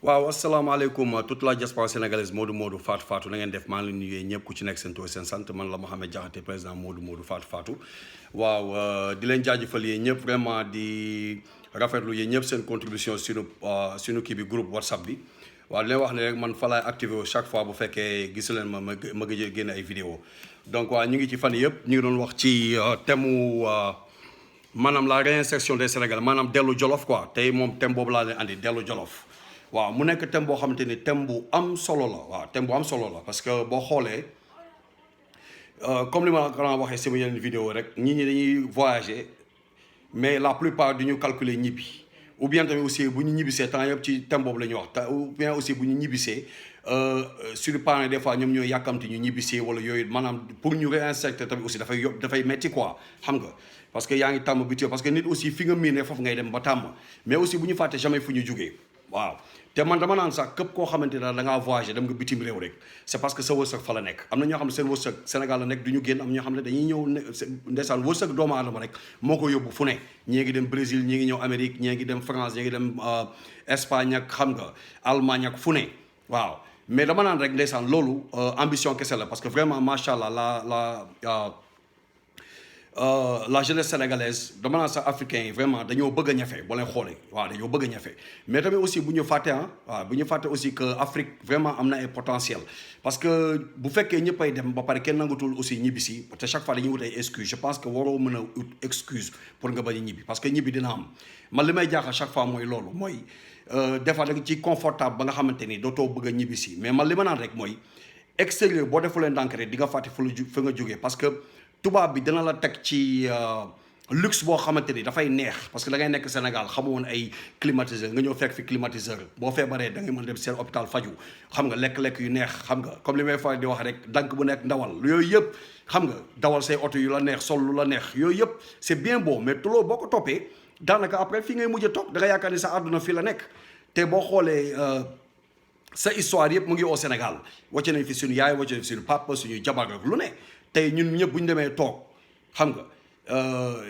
waaw asalaamaaleykum toute la diaspora sénégalaise Modou Fatou na ngeen def maa ngi leen nuyee ñëpp ku ci nekk seen tur seen sant man la Mohamed Diakhaté président Modou Fatou waaw di leen jaajëfal yéen ñëpp vraiment di rafetlu yéen ñëpp seen contribution suñu kii bi groupe WhatsApp bi waaw di leen wax ne rek man fa laay activé chaque fois bu fekkee gisu leen ma gëj a génne ay vidéo donc waaw ñu ngi ci fan yëpp ñu ngi doon wax ci thème maanaam la réinsertion des Sénégalais maanaam dellu Jolof quoi tey moom thème boobu laa leen andi dellu Jolof. waaw mu nekk thème boo xamante ni thème bu am solo la waaw thème bu am solo la parce que boo xoolee comme li ma la waxee sama yeneen vidéo rek nit ñi dañuy voyager mais la plupart du ñu calculer ñibbi ou bien tamit aussi bu ñu ñibbisee temps yëpp ci thème boobu la ñuy wax ou bien aussi bu ñu ñibbisee sur parents des fois ñoom ñooy yàkkamti ñu ñibbisee wala yooyu maanaam pour ñu réinsérer tamit aussi dafay metti quoi xam nga parce que yaa ngi tàmm biti parce que nit aussi fi nga miinee foofu ngay dem ba tàmm mais aussi bu ñu fàtte jamais fu ñu jugee waaw te man dama naan sax képp koo xamante ne da ngaa voyagé dem nga bitim réew rek c'est parce que sa wërsëg fa la nekk am na ñoo xam ne seen wërsëg Sénégal la nekk du ñu génn am ñoo xam ne dañuy ñëw ndeysaan wërsëg doomu aadama rek moo ko yóbbu fu ne ñii ngi dem Brésil ñii ngi ñëw Amérique ñii ngi dem France ñii ngi dem Espagne ak xam nga Allemagne ak fu ne waaw mais dama naan rek ndeysaan loolu ambition kese la parce que vraiment macha allah la jeunesse sénégalaise dama naan sax africains yi vraiment dañoo bëgg a ñafe boo leen xoolee waaw dañoo bëgg a ñafe mais tamit aussi bu ñu fàtte waaw bu ñu fàtte aussi que Afrique vraiment am na ay potentiel parce que bu fekkee ñëppay dem ba pare kenn nangatul aussi ñibbisi te chaque fois dañuy wut ay excuse je pense que waroo mën a ut excuse pour nga bañ a ñibbi parce que ñibbi dina am man li may jaaxal chaque fois mooy loolu mooy des fois da nga ci confortable ba nga xamante ni dootoo bëgg a ñibbisi mais man li ma naan rek mooy extérieur boo defulee ndànk rek di nga fàtte fa nga jógee parce que tubaab bi dina la teg ci luxe boo xamante ni dafay neex parce que da ngay nekk Sénégal xamu woon ay climatiseur nga ñëw fekk fi climatiseur boo feebaree da ngay mën dem seen hôpital faju xam nga lekk-lekk yu neex xam nga comme li may faral di wax rek dank bu nekk ndawal yooyu yëpp xam nga dawal say oto yu la neex sol lu la neex yooyu yëpp c'est bien beau mais loolu boo ko toppee daanaka après fii ngay mujj a toog da nga yaakaar ni sa àdduna fii la nekk te boo xoolee sa histoire yëpp mu ngi au Sénégal wàcce nañ fi suñu yaay wàcce nañ fi suñu papa suñu jabar ak lu ne tey ñun ñëpp bu ñu demee toog xam nga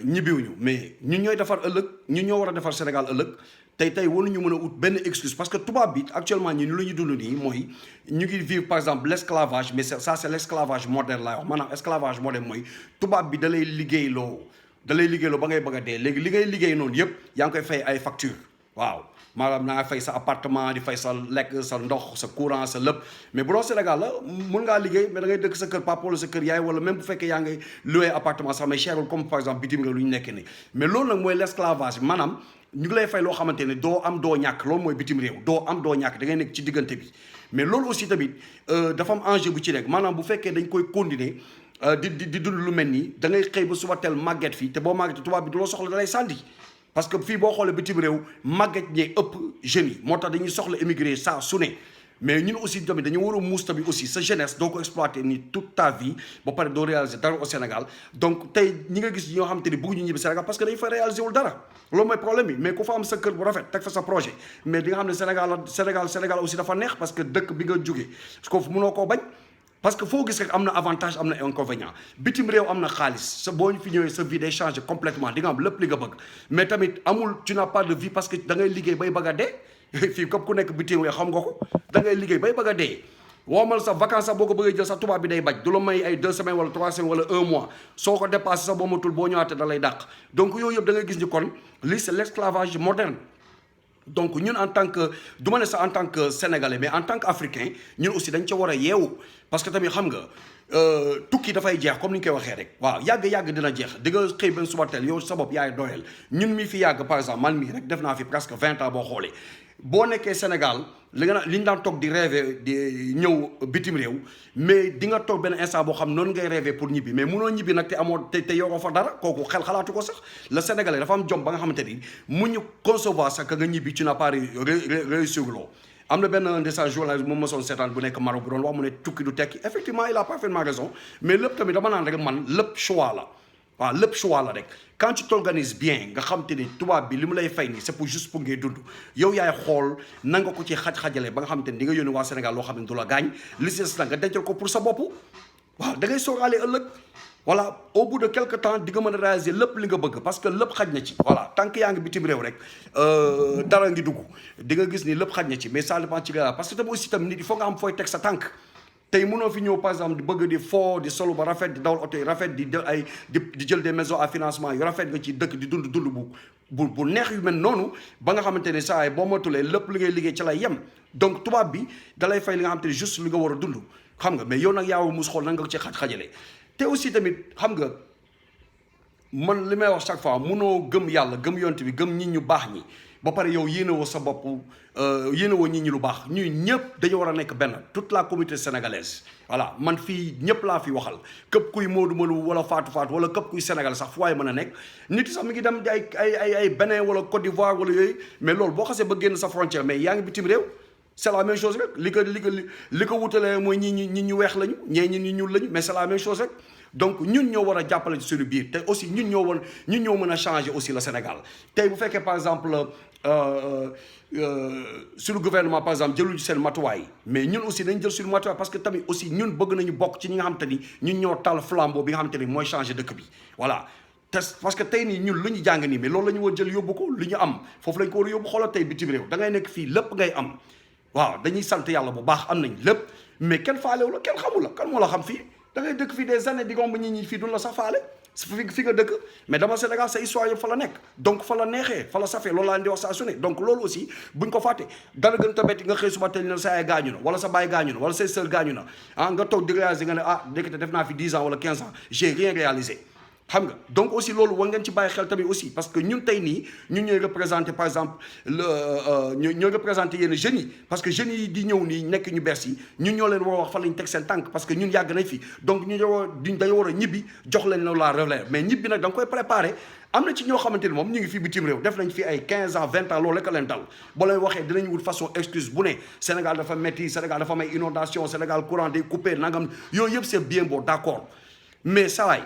ñibbiwuñu mais ñun ñooy defar ëllëg ñun ñoo war a defar Sénégal ëllëg tey waruñu mën a ut benn excuse parce que tubaab bi actuellement ñi lu ñu dund nii mooy ñu ngi vivre par exemple l'esclavage mais ça c'est l'esclavage moderne laay wax maanaam esclavage moderne mooy tubaab bi da lay liggéeyloo ba ngay bëgg a dee léegi li ngay liggéey noonu yëpp yaa ngi koy fay ay facture waaw maanaam naa fay sa appartement di fay sa lekk sa ndox sa courant sa lépp mais bu doon Sénégal la mun ngaa liggéey mais da ngay dëkk sa kër papa wala sa kër yaay wala même bu fekkee yaa ngay loué appartement sax mais cherul comme par exemple bitim réew lu ñu nekk nii mais loolu nag mooy l'esclavage maanaam ñu ngi lay fay loo xamante ne doo am doo ñàkk loolu mooy bitim réew doo am doo ñàkk da ngay nekk ci diggante bi mais loolu aussi tamit dafa am enjeu bu ci nekk maanaam bu fekkee dañ koy continuer di dund lu mel nii da ngay xëy ba suba teel màgget fii te boo màgget tubaab bi du la soxla da lay sànni parce que fii boo xoolee bitim réew màgget ñee ëpp jeunes yi moo tax dañuy soxla émigré saa su ne mais ñun aussi tamit dañu war a muus tamit aussi sa jeunesse doo ko exploiter ni toute ta vie ba pare doo réaliser dara au Sénégal donc tey ñi nga gis ñoo xam te ni bëgguñu ñibbi Sénégal parce que dañu fa réaliser wul dara loolu mooy problème bi mais ku fa am sa kër bu rafet teg fa sa projet mais di nga xam ne Sénégal aussi dafa neex parce que dëkk bi nga jógee ko mënoo koo bañ parce que foo gis rek am na avantage am na inconvénient bitim réew am na xaalis sa boo fi ñëwee sa vie day changer complètement di nga am lépp li nga bëgg mais tamit amul tu n'as pas de vie parce que da ngay liggéey bay bëgg a dee fii képp ku nekk bitim réew xam nga ko da ngay liggéey bay bëgg a dee woomal sa vacance sax boo ko bëggee jël sax tubaab bi day bañ du la may ay 2 semaines wala 3 semaines wala 1 mois soo ko dépassé sax boo matul boo ñëwaatee da lay dàq donc yooyu yëpp da ngay gis ni kon lii c'est l'esclavage moderne donc ñun en tant que du ma ne sax en tant que sénégalais mais en tant qu'africain ñun aussi dañ ca war a yeewu parce que tamit xam nga tukki dafay jeex comme ni ñu koy waxee rek waaw yàgg dina jeex di nga xëy benn suba teel yow sa bopp yaay doyal ñun mi fi yàgg par exemple man mii rek def naa fi presque 20 ans boo xoolee boo nekkee Sénégal li ñu daan toog di rêver di ñëw bitim réew mais di nga toog benn instant boo xam noonu ngay rêver pour ñibbi mais munoo ñibbi nag te amoo te yoroo fa dara kooku xel xalaatu ko sax le Sénégalais dafa am jom ba nga xamante ni mu ñu concevoir sax que nga ñibbi tu n'as pas réussir loo am na benn ndeysaan journaliste moom mosoon seetaan bu nekk Maroc bu doon wax mu ne tukki du tekki effectivement il a parfaitement raison mais lépp tamit dama naan rek man lépp choix la waaw lépp choix la rek quand tu t'organises bien nga xam te ni tubaab bi li mu lay fay nii c'est pour juste pour ngay dund yow yaay xool na nga ko ci xaj-xajale ba nga xam te ni di nga yónni waa Sénégal loo xam ne du la gaañ li si des nag nga dencal ko pour sa bopp waaw da ngay sóoraale ëllëg voilà au bout de quelque temps di nga mën a réaliser lépp li nga bëgg parce que lépp xaj na ci voilà tant que yaa ngi bitim réew rek dara ngi dugg di nga gis ni lépp xaj na ci mais ça dépend ci gars parce que tam aussi tam nit il faut nga am fooy teg sa tànk tey mënoo fi ñëw par exemple di bëgg di foo di solo ba rafet di dawal oto yi rafet di jël des maisons à financement yu rafet nga ci dëkk di dund bu neex yu mel noonu ba nga xamante ne saa yi boo matulee lépp li ngay liggéey ci lay yem donc tubaab bi da lay fay li nga xamante ne juste li nga war a dund xam nga mais yow nag yaa mus xool nan nga ko ci xajalee te aussi tamit xam nga man li may wax chaque fois munoo gëm yàlla gëm yonent bi gëm nit ñu baax ñi ba pare yow yéenewoo sa bopp yéenewoo nit ñi lu baax ñuy ñëpp dañu war a nekk benn toute la communauté sénégalaise voilà man fii ñëpp laa fi waxal képp kuy Modou Modou wala Fatou Fatou wala képp kuy Sénégal sax fu waaye mën a nekk nit sax mi ngi dem di ay Bénin wala Côte d'Ivoire wala yooyu mais loolu boo xasee ba génn sa frontière mais yaa ngi bitim réew c'est la même chose rek li ko wutalee mooy ñi ñu weex lañu ñee ñi ñu ñuul lañu mais c'est la même chose rek donc ñun ñoo war a jàppale ci suñu biir te aussi ñun ñoo mën a changer aussi le Sénégal tey bu fekkee par exemple suñu gouvernement par exemple jëluñu seen matuwaay mais ñun aussi dañ jël suñu matuwaay parce que tamit aussi ñun bëgg nañu bokk ci ñi nga xamante ni ñun ñoo tal flambeau bi nga xamante ni mooy changer dëkk bi voilà te parce que tey nii ñun lu ñu jàng nii mais loolu la ñu war jël yóbbu ko lu ñu am foofu lañ ko war a yóbbu xoolal tey bitim réew da ngay nekk fii lépp ngay am waaw dañuy sant yàlla bu baax am nañ lépp mais kenn faalewu la kenn xamul la kan moo la xam fii da ngay dëkk fii des années di gomb ñi ñi fii duñ la sax faale fi nga dëkk mais dama Sénégal sa histoire yëpp fa la nekk donc fa la neexee fa la safee loolu laa leen di wax saa su ne donc loolu aussi buñ ko fàtte dara gën tamit nga xëy suba teel ne sa yaay gaañu na wala sa baay gaañu na wala say sœur gaañu na nga toog di réaliser nga ne ndekete def naa fi 10 ans wala 15 ans j'ai rien réalisé xam nga donc aussi loolu war ngeen ci bàyyi xel tamit aussi parce que ñun tey nii ñun ñooy représenté par exemple ñooy représenté yenn jeunes yi parce que jeunes yi di ñëw nii nekk ñu bees yi ñun ñoo leen war a wax fan lañ teg seen tànk parce que ñun yàgg nañ fi donc dañoo war a ñibbi jox leen la relève mais ñibbi nag da nga koy préparé am na ci ñoo xamante ni moom ñu ngi fi bitim réew def nañ fi ay 15 ans 20 ans loolu rek a leen dal boo leen waxee dinañ wut façon excuse bu ne Sénégal dafa métti Sénégal dafa may inondation Sénégal courant day coupé nangam yooyu yëpp c'est bien beau d'accord mais saa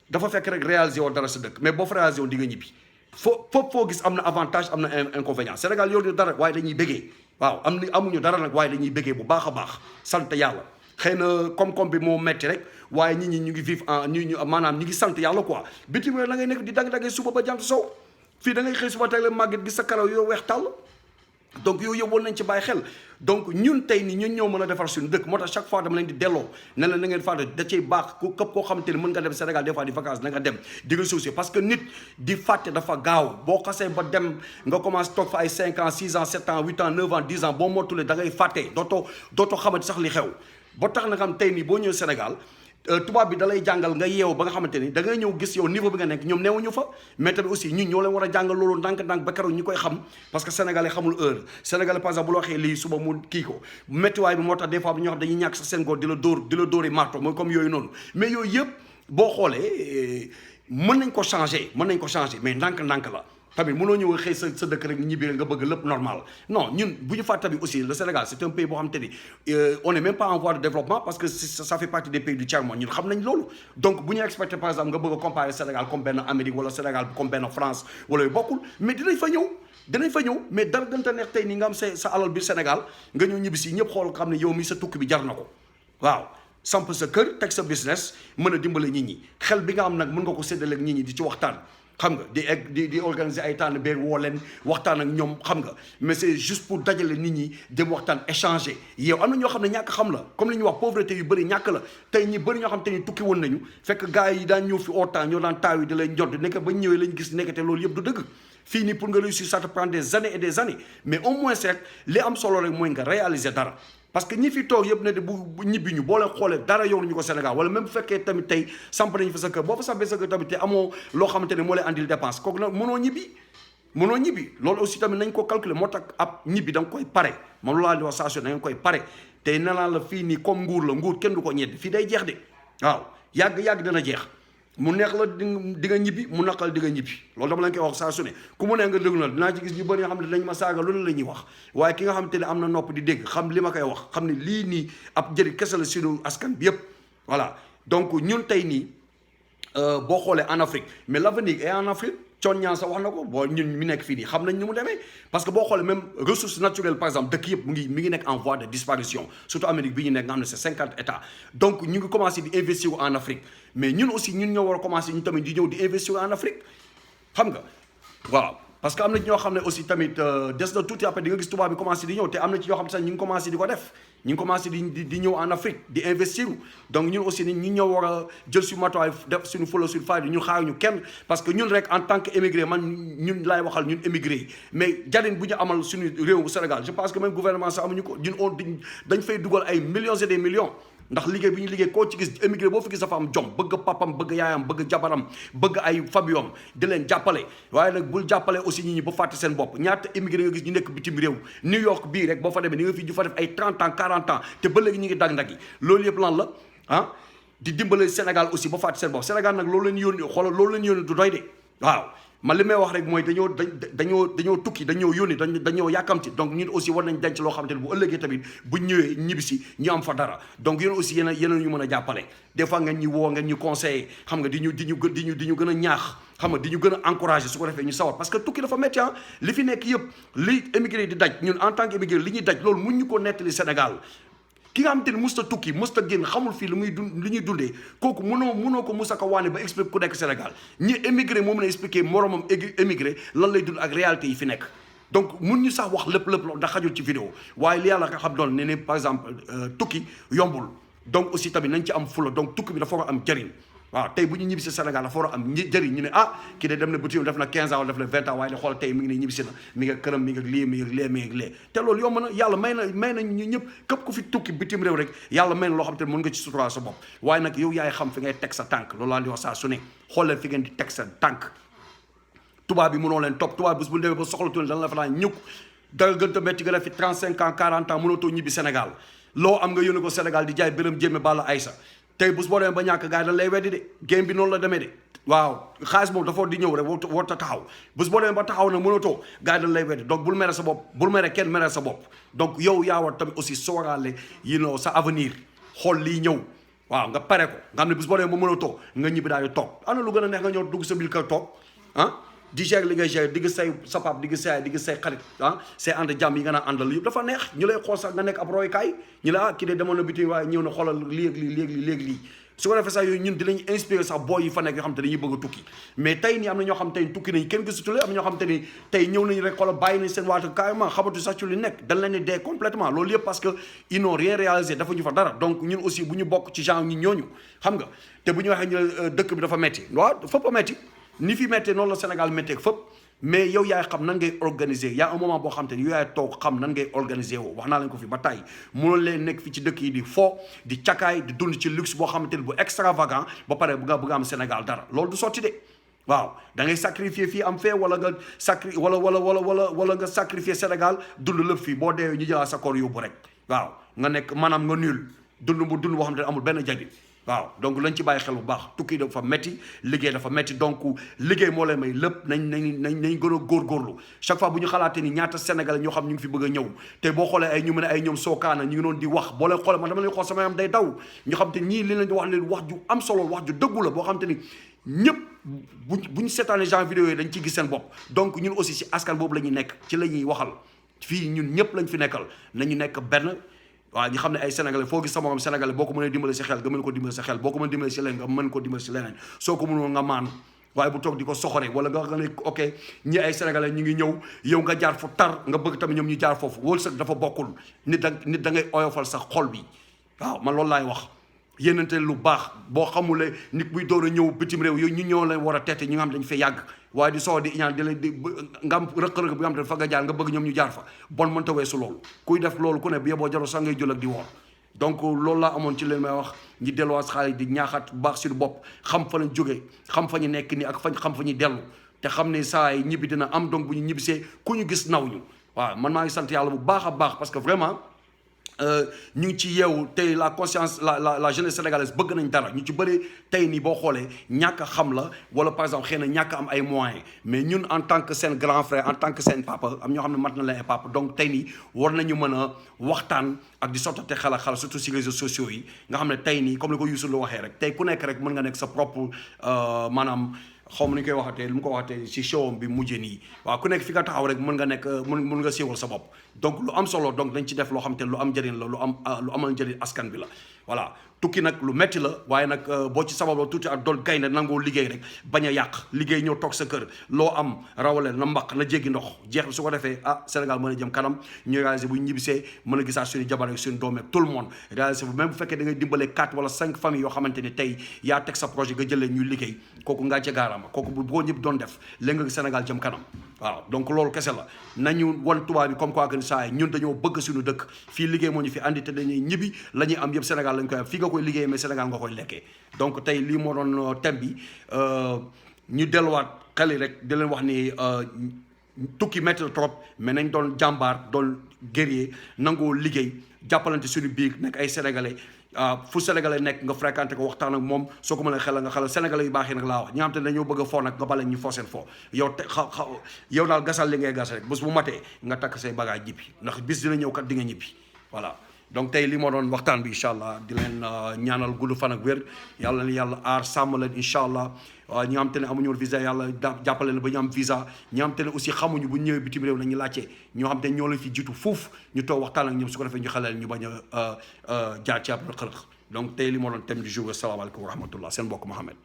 dafa fekk rek réaliser woon dara sa dëkk mais boo fa réaliser woon di nga ñibbi foo gis am na avantage am na inconvénient Sénégal yow ñu dara waaye dañuy bëggee waaw amuñu dara nag waaye dañuy bëggee bu baax a baax sant yàlla xëy na koom-koom bi moo metti rek waaye nit ñi ñu ngi vivre maanaam ñu ngi sant yàlla quoi bitim réew la ngay nekk di dagg-daggee suba ba jant sow fii da ngay xëy suba tey la màgget gis sa karaw yow weex tàll donc yooyu yëpp war nañ ci bàyyi xel donc ñun tey ni ñun ñoo mën a defar suñu dëkk moo tax chaque fois dama leen di delloo ne la na ngeen fàtte da cay baax ku képp koo xamante ni mën nga dem Sénégal des fois di vacances na nga dem di ressourcer parce que nit di fàtte dafa gaaw boo xasee ba dem nga commencé toog fa ay 5 ans 6 ans 7 ans 8 ans 9 ans 10 ans boo motulee da ngay fàtte dootoo xamante sax li xew ba tax na xam tey nii boo ñëwee Sénégal tubaab bi da lay jàngal nga yeewu ba nga xamante ni da ngay ñëw gis yow niveau bi nga nekk ñoom neewuñu fa mais tamit aussi ñun ñoo leen war a jàngal loolu ndànk-ndànk ba keroog ñu koy xam parce que sénégalais xamul heure sénégalais par exemple bu la waxee lii suba mu kii ko méttiwaay bi moo tax des fois ñoo xam dañuy ñàkk sax seen góor di la dóori marto mooy comme yooyu noonu mais yooyu yëpp boo xoolee mën nañ ko changer mais ndànk-ndànk la tamit mënoo ñëw xëy sa dëkk rek ñibbi nga bëgg lépp normal non ñun bu ñu fàtte tamit aussi le Sénégal c'est un pays boo xam te ni on est même pas en voie de développement parce que ça fait partie des pays du tiers-monde ñun xam nañ loolu donc bu ñu expecté par exemple nga bëgg a comparer Sénégal comme benn Amérique wala Sénégal comme benn France wala yu bokkul mais dinañ fa ñëw mais dara gën a neex tey nii nga am sa alal biir Sénégal nga ñëw ñibbi si ñëpp xool xam ne yow mi sa tukki bi jar na ko waaw samp sa kër teg sa business mën a dimbale nit ñi xel bi nga am nag mën nga ko séddale ak nit ñi di ci waxtaan xam nga di organiser ay tànn beeg woo leen waxtaan ak ñoom xam nga mais c'est juste pour dajale nit ñi dem waxtaan échanger yow am na ñoo xam ne ñàkk xam la comme li ñuy wax pauvreté yu bëri ñàkk la tey ñi bëri ñoo xam te ni tukki woon nañu fekk gars yi daan ñëw fi au temps ñoo daan taaw yi di leen njort nekk ba ñëwee lañ gis nekkate loolu yëpp du dëgg fii nii pour nga réussir ça te prend des années et des années mais au moins rek li am solo rek mooy nga réaliser dara parce que ñi fi toog yëpp ne de bu ñibbi ñu boo leen xoolee dara yow ñu ko Sénégal wala même bu fekkee tamit tey samp nañu fa sa kër boo fa sampee sa kër tamit te amoo loo xamante ne moo lay andil dépense kooku nag mënoo ñibbi loolu aussi tamit nañ ko calculer moo tax ab ñibbi da nga koy pare moom loolu laa di wax saa su ne da nga koy pare te nenaa la fii nii comme nguur kenn du ko ñeddi fii day jeex de waaw yàgg dana jeex mu neex la di nga ñibbi mu naqal di nga ñibbi loolu dama lañ koy wax saa su ne ku mu ne nga déglu na dinaa ci gis ñu bëri nga xam ne dañ ma saaga loolu la ñuy wax waaye ki nga xam te ne am na nopp di dégg xam li ma koy wax xam ne lii nii ab jëriñ kese la suñu askan bi yëpp voilà donc ñun tey nii boo xoolee en Afrique mais l'avenir est en Afrique coon ñaan sa wax na ko boo ñun mi nekk fii nii xam nañ ni mu demee parce que boo xoolee même ressources naturelles par exemple dëkk yëpp mi ngi nekk en voie de disparition surtout Amérique bi ñu nekk nga xam ne c'est 50 états donc ñu ngi commencé di investir en Afrique mais ñun aussi ñun ñoo war a commencé ñu tamit di ñëw di investir en Afrique xam nga waaw parce que am na ci ñoo xam ne aussi tamit des na tuuti après di nga gis tubaab bi commencé di ñëw te am na ci ñoo xam ne sax ñu ngi commencé di ko def ñu ngi commencé di ñëw en Afrique di investir donc ñun aussi ni ñi ñoo war a jël suñu matuwaay def suñu fulla suñu fayda ñun xaaruñu kenn parce que ñun rek en tant que émigré man ñun laay waxal ñun émigré yi mais jariñ bu ñu amal suñu réew Sénégal je pense que même gouvernement sax amuñu ko ñun dañ fay dugal ay millions et des millions ndax liggéey bi ñu liggéey koo ci gis émigré boo fi gis dafa am jom bëgg papam bëgg yaayam bëgg jabaram bëgg ay famiyom di leen jàppale waaye nag bul jàppale aussi nit ñi ba fàtte seen bopp ñaata émigré nga gis ñu nekk bitim réew New York bii rek boo fa demee ni nga fi ju fa def ay 30 ans 40 ans te ba léegi ñu ngi dag-dag yi loolu yëpp lan la ah di dimbale Sénégal aussi ba fàtte seen bopp Sénégal nag loolu leen yónni xoolal loolu leen yónni du doy de waaw man li may wax rek mooy dañoo tukki dañoo yónni dañoo yàkkamti donc ñun aussi war nañ denc loo xamante ne bu ëllëgee tamit bu ñëwee ñibbisi ñu am fa dara donc yéen aussi yéen ñu mën a jàppale des fois ngeen ñu woo ngeen ñu conseiller xam nga di ñu gën a ñaax xam nga di ñu gën a encourager su ko defee ñu sawar parce que tukki dafa métti li fi nekk yëpp li émigré di daj ñun en tant que émigré li ñuy daj loolu mun ñu ko nettali Sénégal ki nga xamante ni musta tukki musta génn xamul fii lu ñuy dundee kooku mënoo ko musa ko waane ba expliqué ku nekk Sénégal ñi émigré moom la expliqué moromam émigré lan lay dund ak réalité yi fi nekk donc mun ñu sax wax lépp ndax xajul ci vidéo waaye li yàlla nga xam doon ne par exemple tukki yombul donc aussi tamit nañ ci am fula donc tukki bi dafa war a am jëriñ waaw tey bu ñu ñibbisi Sénégal dafa war a am jëriñ ñu ne kii de dem na bitim def na 15 ans wala def na 20 ans waaye ne xool tey mi ngi ne ñibbisi na mi ngi këram mi ngi lii mi ngi lee te loolu yomb na yàlla may na ñu ñëpp képp ku fi tukki bitim réew rek yàlla may na loo xam te ne mën nga ci sutural sa bopp waaye nag yow yaay xam fi ngay teg sa tànk loolu laa di wax saa su ne xool leen fi ngeen di teg sa tànk tubaab bi mënoo leen topp tubaab bis bu demee ba soxlatul dana la fa daan ñëkk dara gën a métti nga def fi 35 ans 40 ans mënoo too ñibbi Sénégal loo am nga yónni ko Sénégal di jaay bërëm jéeme balla aysa tey bés boo demee ba ñàkk gars yi dañ lay weddi de game bi noonu la demee de waaw xaalis moom dafa di ñëw rek warut a taxaw bés boo demee ba taxaw nag mënatoo gars yi dañ lay weddi donc bul mere sa bopp bul mere kenn mere sa bopp donc yow yaa war tamit aussi sóoraale sa avenir xool lii ñëw waaw nga pare ko nga xam ne bés boo demee ba mënatoo nga ñibbi daal di toog ana lu gën a neex nga ñëw dugg sa biir kër toog di gérer li ngay gérer digg say sa pap digg say xarit say ànd jàmm yi nga naan àndal yëpp dafa neex ñu lay xool sax nga nekk ab roykaay ñu la kii de demoon na bitim waaye ñëw na xoolal léegi lii su ko defee sax yooyu ñun dinañ inspiré sax booy yi fa nekk yoo xam te dañuy bëgg a tukki mais tey nii am na ñoo xam te tukki nañ kenn gisatule am na ñoo xam te ni tey ñëw nañu rek xoolal bàyyi nañ seen waatu carrément xamatu sax ci lu nekk dañ leen di dee complètement loolu yëpp parce que ils n'ont rien réalisé dafa ñu fa dara donc ñun aussi bu ñu bokk ci genre ñi ñooñu xam nga te bu ñu waxee ñu dëkk bi dafa metti waaw fépp a metti ni fi méttee noonu la Sénégal méttee fépp mais yow yaay xam nan ngay organiser y a un moment boo xam te ni yow yaay toog xam nan ngay organiser woo wax naa leen ko fi ba tey mënoon leen nekk fi ci dëkk yi di fo di cakaay di dund ci luxe boo xamante ni bu extravagant ba pare bëgg a am Sénégal dara loolu du sotti de waaw da ngay sacrifier fii am fee wala nga wala nga sacrifier Sénégal dund lépp fii boo deewee ñu jëlaat sa koor yóbbu rek waaw nga nekk maanaam nga nul dund boo xam te ne amul benn njariñ waaw donc lañ ci bàyyi xel bu baax tukki dafa metti liggéey dafa metti donc liggéey moo lay may lépp nañ gën a góorgóorlu chaque fois bu ñu xalaatee ni ñaata Sénégalais ñoo xam ñu ngi fi bëgg a ñëw te boo xoolee ay ñu mën ay ñoom sookaana ñu ngi doon di wax boo leen xoolee man dama leen xool sama yaram day daw ñu xam te ñii li leen di wax leen wax ju am solo wax ju dëggu la boo xam te ni ñëpp buñ seetaanee genre vidéo yi dañ ciy gis seen bopp donc ñun aussi si askan boobu la ñuy nekk ci la ñuy waxal fii ñun ñëpp lañ fi nekkal nañu nekk benn waaw ñu xam ne ay sénégalais foo gis sa morom sénégalais boo ko mënee dimbale si xel nga mën ko dimbale si xel boo ko mën dimbale si leneen nga mën ko dimbale si leneen soo ko mënul nga maan waaye bu toog di ko soxore wala nga ne ok ñi ay sénégalais ñu ngi ñëw yow nga jaar fu tar nga bëgg tamit ñoom ñu jaar foofu wërsëg dafa bokkul nit da ngay oyofal sa xol bi waaw man loolu laay wax yéenante lu baax boo xamulee nit buy door a ñëw bitim réew yooyu ñu ñëw leen war a teete ñi nga xam dañu fee yàgg waaye di soo di iñaan di leen di nga am rëq-rëq bi nga xam ne fa nga jaar nga bëgg ñoom ñu jaar fa bon mënta weesu loolu kuy def loolu ku ne bi yeboo jaroo sax ngay jël ak di woor donc loolu laa amoon ci leen may wax ñi delluwaat xaalis di ñaaxaat bu baax suñu bopp xam fa lañ jógee xam fa ñu nekk nii ak xam fa ñu dellu te xam ne saa yi ñibbi dina am donc bu ñu ñibbisee ku ñu gis naw ñu waaw man maa ngi sant yàlla bu baax a baax parce que vraiment ñu ngi ci yeewu tey la conscience la jeunesse sénégalaise bëgg nañ dara ñu ci bëri tey nii boo xoolee ñàkk a xam la wala par exemple xëy na ñàkk am ay moyens mais ñun en tant que seen grand frère en tant que seen papa am ñoo xam ne mat na leen ay papa donc tey nii war nañu mën a waxtaan ak di sottante xel ak xel surtout si réseaux sociaux yi nga xam ne tey nii comme ni ko Youssou la waxee rek tey ku nekk rek mën nga nekk sa propre maanaam xaw ma nu ñu koy waxatee lu mu ko waxatee si showam bi mujjee nii waaw ku nekk fi nga taxaw rek mën nga nekk mën nga siiwal sa bopp donc lu am solo donc dañ ci def loo xam te lu am njëriñ la lu amal njëriñ askan bi la voilà tukki nag lu metti la waaye nag boo ci sababloo tuuti ak doon gaynde nangoo liggéey rek bañ a yàq liggéey ñëw toog sa kër loo am rawale na mbaq na jéggi ndox jeex su ko defee Sénégal mën a jëm kanam ñu réalisé bu ñibbisee mën a gisaat suñu jabar ak suñu doom ak tout le monde réalisé bu même bu fekkee da ngay dimbalee 4 wala 5 familles yoo xamante ni tey yaa teg sa projet nga jëlee ñuy liggéey kooku ngaa ca gaaraama kooku bu boo ñëpp doon def léegi nga Sénégal jëm kanam waaw donc loolu kese la nañu wan tubaab bi comme quoi que saa ñun dañoo bëgg suñu dëkk fii liggéey moo ñu fi andi te dañuy ñibbi la ñuy am yëpp Sénégal lañ koy am fii nga koy liggéey mais Sénégal nga koy lekkee donc tey lii moo doon thème bi ñu delluwaat xel yi rek di leen wax ni tukki métti trop mais nañ doon jàmbaar doon guerrier nangoo liggéey jàppalante suñu biir nekk ay sénégalais fu sénégalais nekk nga fréquenté ko waxtaan ak moom soo ko mën a xelal nga xelal sénégalais yu baax yi nag laa wax ñi nga xam te ne dañoo bëgg a foo nag nga bale ñu foo seen foo yow te yow daal gasal li ngay gas rek bés bu matee nga takk say bagage ñibbi ndax bis dina ñëw kat di nga ñibbi voilà donc tey li moo doon waxtaan bi incha allah di leen ñaanal gudd fan ak wér yàlla na yàlla aar sàmm leen incha allah ñi nga xam te ne amuñu visa yàlla jàppale leen ba ñu am visa ñi nga xam te ne aussi xamuñu bu ñëwee bitim réew nañu laajte ñoo xam te ne ñoo leen fi jiitu foofu ñu toog waxtaan ak ñoom su ko defee ñu xelal ñu bañ a jaar ci ab rëq-rëq donc tey li moo doon thème du jour asalaamaaleykum wa rahmatullah seen mbokk Mohamed